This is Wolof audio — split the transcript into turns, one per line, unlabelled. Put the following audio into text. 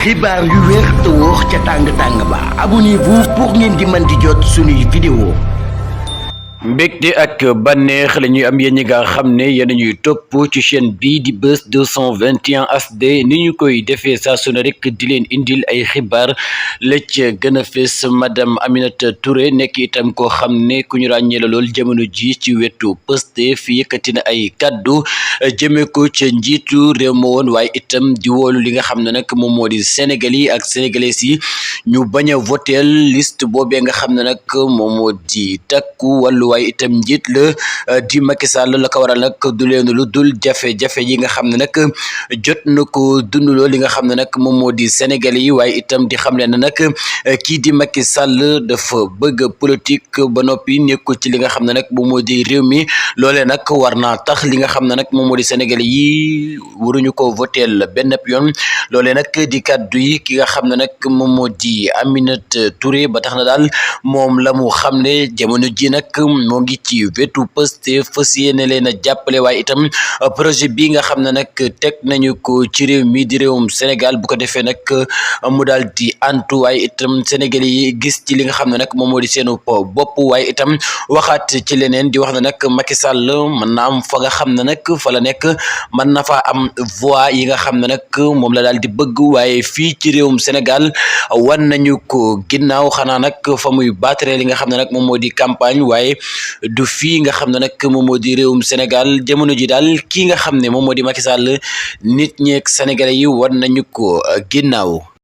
xibaar yu wér te wóor ca tàng ba abonnez-vous pour ngeen di mën di jot suñuy vidéo.
mbégte ak bànneex la ñuy am yéen ñi nga xam ne yéen ñuy topp ci chaîne bii di Buzz 221 HD ni ñu koy defee saa su ne rek di leen indil ay xibaar la ca gën a fees madame Aminata Touré nekk itam koo xam ne ku ñu ràññee la lool jamono ji ci wetu Pastef yëkkati na ay kaddu jëmee ko ca njiitu réew ma woon waaye itam di woolu li nga xam ne nag moom moo di Sénégal yi ak sénégalais yi ñu bañ a voteel liste boobee nga xam ne nag moom moo di takku wàllu waaye itam njiit la di Macky Sall la ko waral nag du leen lu dul jafe-jafe yi nga xam ne nag jot na ko dundaloo li nga xam ne nag moom moo di Sénégalais yi waaye itam di xam leen ne nag kii di Macky Sall dafa bëgg politique ba noppi nekkul ci li nga xam ne nag moom moo di réew mi loolee nag war naa tax li nga xam ne nag moom moo di Sénégalais yi waruñu ko voteel benn yoon loolee nag di kàddu yi ki nga xam ne nag moom moo di Aminata Touré ba tax na daal moom la mu xam ne jamono ji nag moo ngi ci wetu Pastef fas yéene leen a jàppale waaye itam projet bi nga xam ne nag teg nañu ko ci réew mi di réewum Sénégal bu ko defee nag mu daal di antu waaye itam Sénégalais yi gis ci li nga xam ne nag moom moo di seenu bopp waaye itam waxaat ci leneen di wax ne nag Macky Sall mën na am fa nga xam ne nag fa la nekk mën na fa am voix yi nga xam ne nag moom la daal di bëgg waaye fii ci réewum Sénégal wan nañu ko ginnaaw xanaa nag fa muy battre li nga xam ne nag moom moo di campagne waaye du fii nga xam ne nag moom moo di réewum Sénégal jamono ji daal kii nga xam ne moom moo di Macky Sall nit ñeeg sénégalais yi war nañu ko ginnaaw.